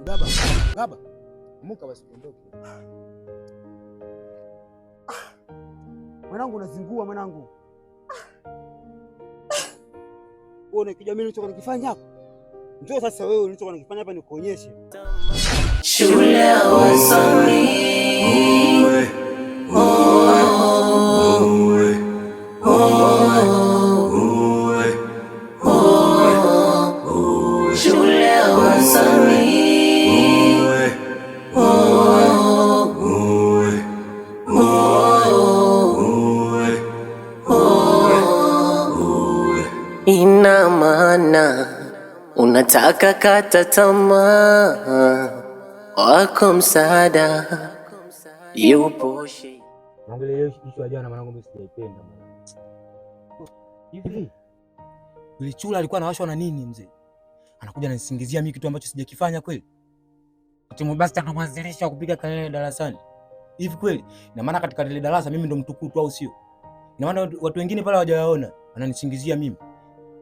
Baba, baba. Muka basi tuondoke. Mwanangu unazingua mwanangu. Wewe unakijua mimi nilichokuwa nikifanya hapa? Njoo sasa wewe ulichokuwa nikifanya hapa nikuonyeshe. Shule ya wasomi. Oh, oh, oh. Shule ya wasomi. Oh, oh, Ina maana unataka kata tamaa, wako msaada yupo. Naongelea hiyo issue ya jana mwanangu, mimi sijaipenda mwanangu. Hivi yule chula alikuwa anawashwa na nini mzee? Anakuja ananisingizia mimi kitu ambacho sijakifanya kweli? Timu basi akamwanzilisha kupiga kelele darasani. Hivi kweli? Ina maana katika lile darasa mimi ndo mtukutu au sio? Ina maana watu wengine pale hawajawaona, ananisingizia mimi.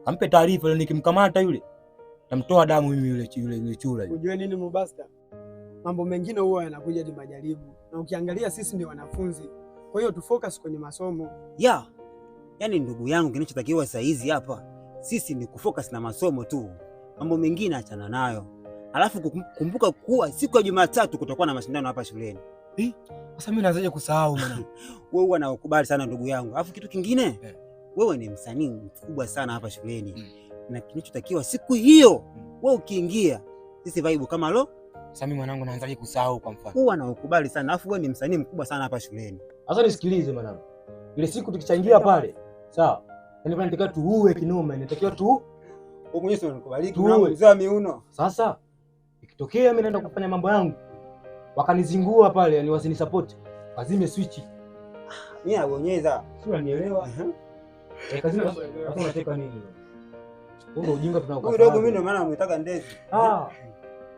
Kampe taarifa yule, nikimkamata yule tamtoa damu mimi yule yule yule chula yule. Ujue nini Mubasta, mambo mengine huwa yanakuja ni majaribu, na ukiangalia sisi ni wanafunzi, kwa hiyo tufocus kwenye masomo. Ya, yaani ndugu yangu, kinachotakiwa saa hizi hapa sisi ni kufocus na masomo tu, mambo mengine achana nayo. Alafu kumbuka kuwa siku ya Jumatatu kutakuwa na mashindano hapa shuleni. Eh? Sasa mimi naanzaje kusahau mwanangu? Wewe huwa nakukubali sana ndugu yangu. Alafu kitu kingine, Eh. wewe ni msanii mkubwa sana hapa shuleni na kinachotakiwa siku hiyo wewe ukiingia, sisi vibe kama lo, Sasa mimi mwanangu naanzaje kusahau kwa mfano? huwa nakukubali sana. Alafu wewe ni msanii mkubwa sana hapa shuleni. Sasa nisikilize mwanangu. Ile siku tukichangia pale, sawa? Yaani pale natakiwa tuue kinoma, inatakiwa tu Wewe mwenyewe si unakubaliki Tuwe. mwanangu, mzee wa miuno. Sasa ikitokea mimi naenda kufanya mambo yangu wakanizingua pale, yani wasinisupport, wazime switch. Mimi nabonyeza. Si unanielewa? Eh, kazini sasa unacheka nini? Wewe ujinga tunaokataa. Huyu dogo mimi ndio maana namuitaga ndezi. Ah.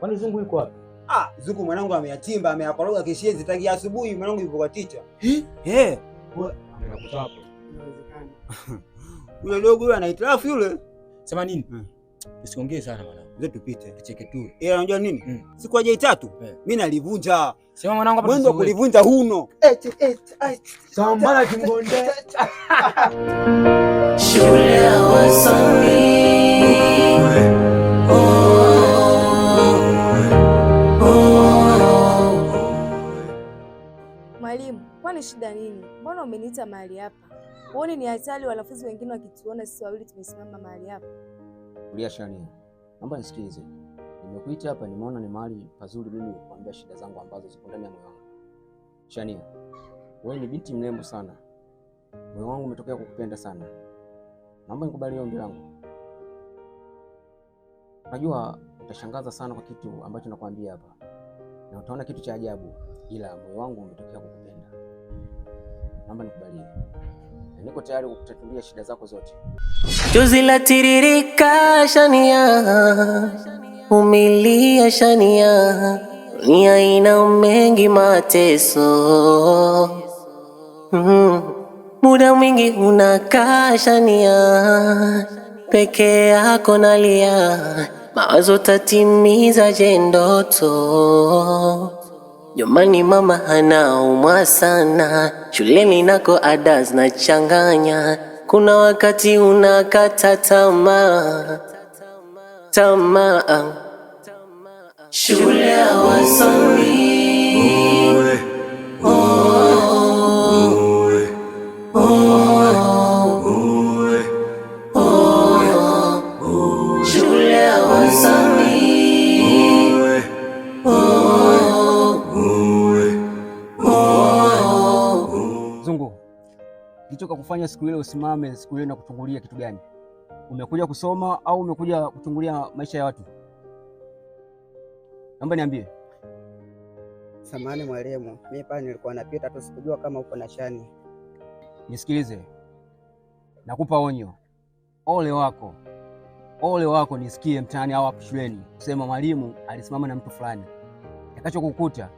Kwani zungu yuko wapi? Ah, Zuku mwanangu ameyatimba, ameyakoroga kishenzi tangia asubuhi mwanangu yupo kwa ticha. Eh? Eh, Amekutapa. Inawezekana. yule dogo yule anaitirafu yule. Sema nini? Usiongee sana mwanangu. Mzee tupite. Tucheke tu. Ila unajua nini? Siku ya tatu mimi nalivunja. Sema mwanangu hapa Mwendo wa tusiwe. kulivunja huno. Sambala kingonde. Shule ya wasomi. Oh, oh. Mwalimu, kwani shida nini? Mbona umeniita mahali hapa? Huoni ni hatari wanafunzi wengine wakituona sisi wawili tumesimama mahali hapa? Tulia Shani, naomba nisikilize. Nimekuita hapa, nimeona ni mahali pazuri mimi kukuambia shida zangu ambazo zipo ndani ya moyo wangu. Shania, wewe ni binti mrembo sana, moyo wangu umetokea kukupenda sana. Naomba nikubalie ombi langu. Najua utashangaza sana kwa kitu ambacho nakwambia hapa, na utaona kitu cha ajabu, ila moyo wangu umetokea kukupenda. Naomba nikubalie, na niko tayari kukutatulia shida zako zote. Chozi la tiririka Shania, umilia Shania, dunia ina mengi mateso. Muda mwingi unakaa Shania, peke yako nalia, mawazo tatimiza je ndoto. Nyumbani mama anaumwa sana, shuleni nako ada zinachanganya, kuna wakati unakata tamaa tamaa. Shule ya wasomi. Oh, oh, oh. Shule ya wasomi. Oh, oh. Zungu, kilicho kufanya siku ile usimame siku ile na kuchungulia kitu gani? Umekuja kusoma au umekuja kuchungulia maisha ya watu? Naomba niambie. Samahani mwalimu, mimi pale nilikuwa napita tu, sikujua kama uko na Shani. Nisikilize, nakupa onyo. Ole wako, ole wako nisikie mtaani au hapo shuleni kusema mwalimu alisimama na mtu fulani. Kitakachokukuta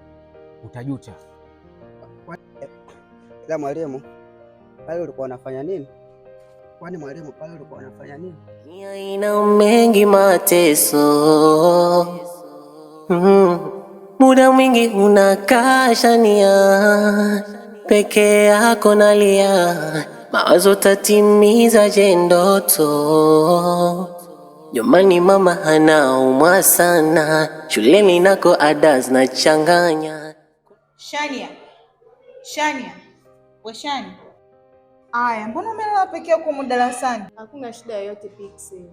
utajuta. Ila mwalimu, pale ulikuwa unafanya nini? Kwani mwalimu, pale ulikuwa unafanya nini? Dunia ina mengi mateso. Muda mwingi unakaa Shania, peke yako nalia, mawazo tatimiza je ndoto. Nyumbani mama anaumwa sana, shuleni nako ada zinachanganya. Shania, Shania, we Shani. Aya, mbona umelala peke yako humu darasani? Hakuna shida yoyote Pixie.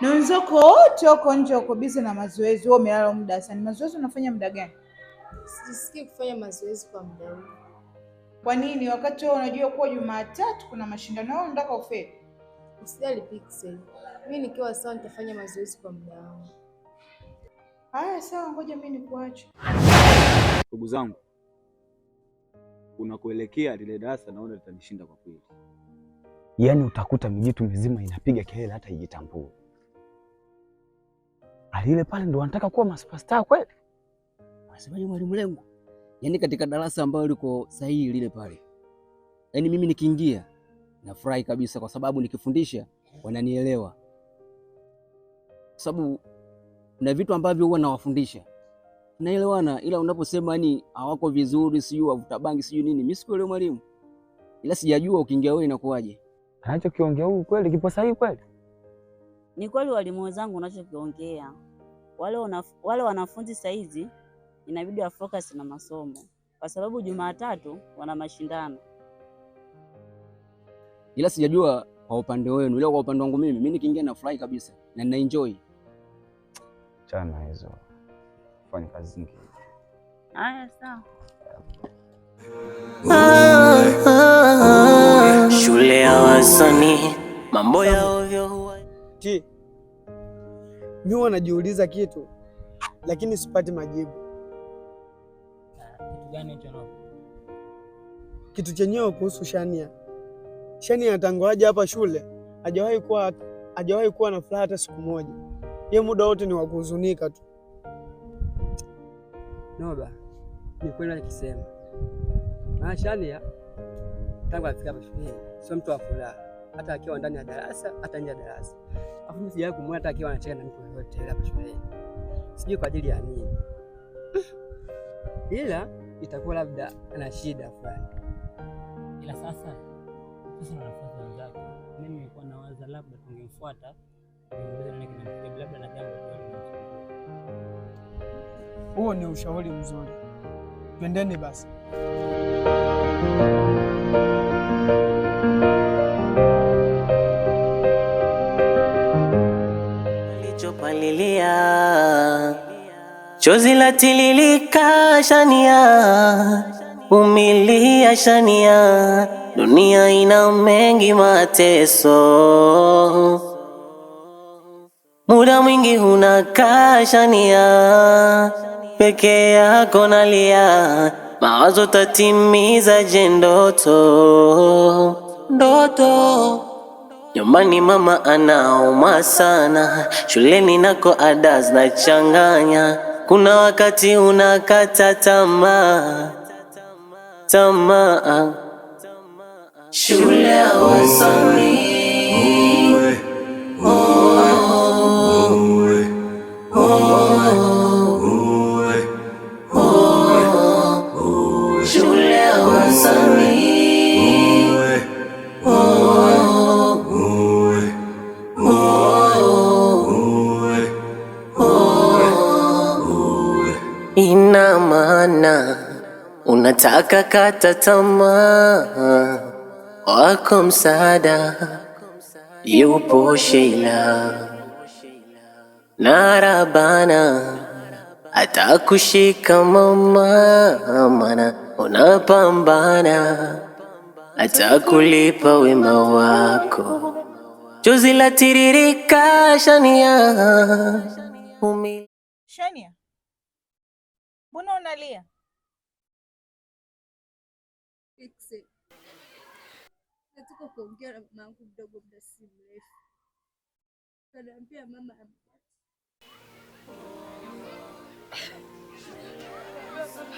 Na wenzako wote wako nje wako busy na mazoezi, wewe umelala humu darasani. Mazoezi unafanya muda gani? Sijisikii kufanya mazoezi kwa muda huu. Kwa nini wakati wewe unajua kuwa Jumatatu kuna mashindano, wewe unataka ufeli? Usijali Pixie. Mimi nikiwa sawa nitafanya mazoezi kwa muda wangu. Aya, sawa, ngoja mimi nikuache. Ndugu zangu, unakuelekea lile darasa naona litanishinda kwa kweli. Yaani utakuta mijitu mizima inapiga kelele hata ijitambue. Alile pale ndo wanataka kuwa masuperstar kweli? Anasemaje mwalimu Lengo? Yaani katika darasa ambalo liko sahihi lile pale. Yaani mimi nikiingia nafurahi kabisa kwa sababu nikifundisha wananielewa. Kwa sababu kuna vitu ambavyo huwa nawafundisha tunaelewana, ila unaposema yani hawako vizuri, sijui wavuta bangi sijui nini, mimi sikuelewa mwalimu. Ila sijajua ukiingia wewe inakuwaje. Anachokiongea huyu kweli kipo sahihi kweli? Ni kweli walimu wenzangu unachokiongea. Wale wanafunzi saizi inabidi wa focus na masomo kwa sababu Jumatatu wana mashindano. Ila sijajua kwa upande wenu, ila kwa upande wangu mimi nikiingia nafurahi kabisa na nina enjoy. Chana hizo. Fanya kazi nyingi. Haya sawa. Shule ya wasanii mambo ya ovyo huwa. Ti, mimi huwa najiuliza kitu lakini sipati majibu. Kitu gani hicho? Kitu chenyewe kuhusu Shania. Shania tangu aje hapa shule hajawahi kuwa na furaha hata siku moja. Yeye muda wote ni wa kuhuzunika tu. Noba, ni kweli nikisema. Maana Shania tangu afika hapa shuleni sio mtu wa furaha, hata akiwa ndani ya darasa, hata nje ya darasa. Alafu mimi sijawahi kumuona hata akiwa anacheka na mtu yeyote hapa shuleni. Sijui kwa ajili ya nini. Ila itakuwa labda ana shida fulani. Ila sasa sisi na wanafunzi wenzake, mimi nilikuwa nawaza labda tungemfuata, tungemuuliza nini kinamsibu, labda na jambo fulani linamsumbua. Huo ni ushauri mzuri. Twendeni basi. Alichopalilia chozi la tililika Shania, umilia Shania, dunia ina mengi mateso. Muda mwingi unakaa Shania, peke yako nalia, mawazo tatimiza je ndoto, ndoto. Nyumbani mama anauma sana, shuleni nako ada zinachanganya. Kuna wakati unakata tamaa, tamaa. Shule ya wasanii. Shule ya wasanii. Ina maana unataka kata tamaa, wako msaada yupo Sheila na Rabana, atakushika mama, maana unapambana, atakulipa wema wako. Chozi la tiririka Shania. Shania, mbona unalia? Pixie, nataka kuongea na mamangu mdogo muda si mrefu. Kaniambia mama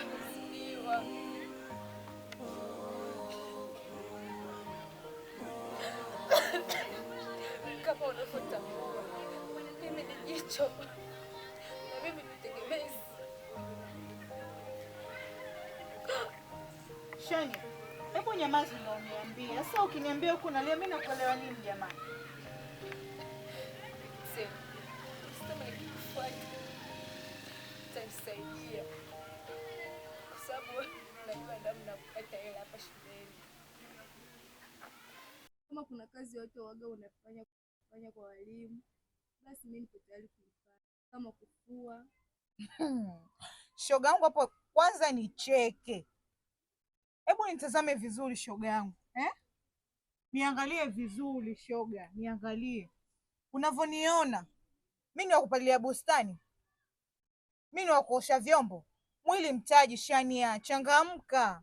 amezidiwa. Kama unavyotambua, mimi ni jicho na mimi ni tegemeo Shania, hebu nyamaza na uniambie. Sasa ukiniambia huku nalia mimi nakuelewa nini jamani? Sema nikikufuata utanisaidia, kwa sababu najua namna ya kupata hela hapa shuleni. Kama kuna kazi yoyote waga unafanya kufanya kwa walimu, basi mimi nipo tayari kuifanya, kama kufua. Shoga yangu hapo kwanza nicheke. Hebu nitazame vizuri shoga yangu, eh? Niangalie vizuri shoga, niangalie. Unavyoniona, mimi ni wa kupalilia bustani? Mimi ni wa kuosha vyombo? Mwili mtaji Shania, changamka.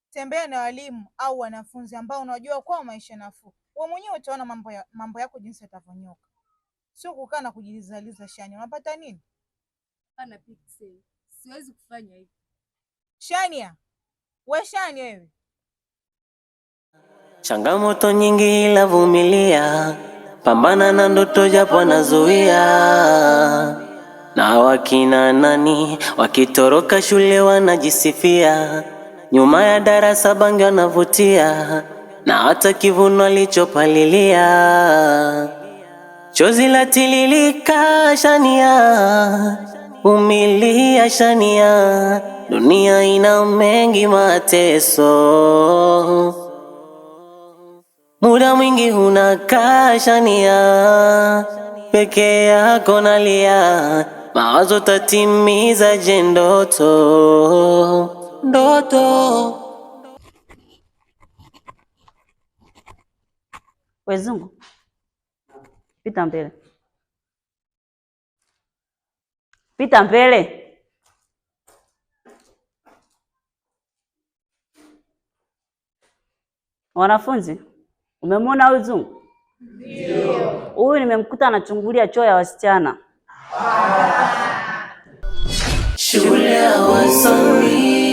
Tembea na walimu au wanafunzi ambao unajua kwa maisha nafuu. Wewe mwenyewe utaona mambo yako jinsi yatavyonyoka. Sio kukaa na kujilizaliza Shania. Unapata nini? Hapana Pixel, siwezi kufanya hivyo. Shania, we Shania wewe. Changamoto nyingi ila vumilia, pambana na ndoto japo anazuia. Na wakina nani wakitoroka shule wanajisifia, nyuma ya darasa bangi wanavutia, na hata kivuno alichopalilia. Chozi la tililika Shania, vumilia Shania, dunia ina mengi mateso. Muda mwingi unakaa Shania, peke yako nalia, mawazo tatimiza je ndoto ndoto. Wezungu, pita mbele, pita mbele. Wanafunzi, umemwona huyu Zungu? Ndio. Huyu nimemkuta anachungulia choo ya wasichana. Shule ya wasomi.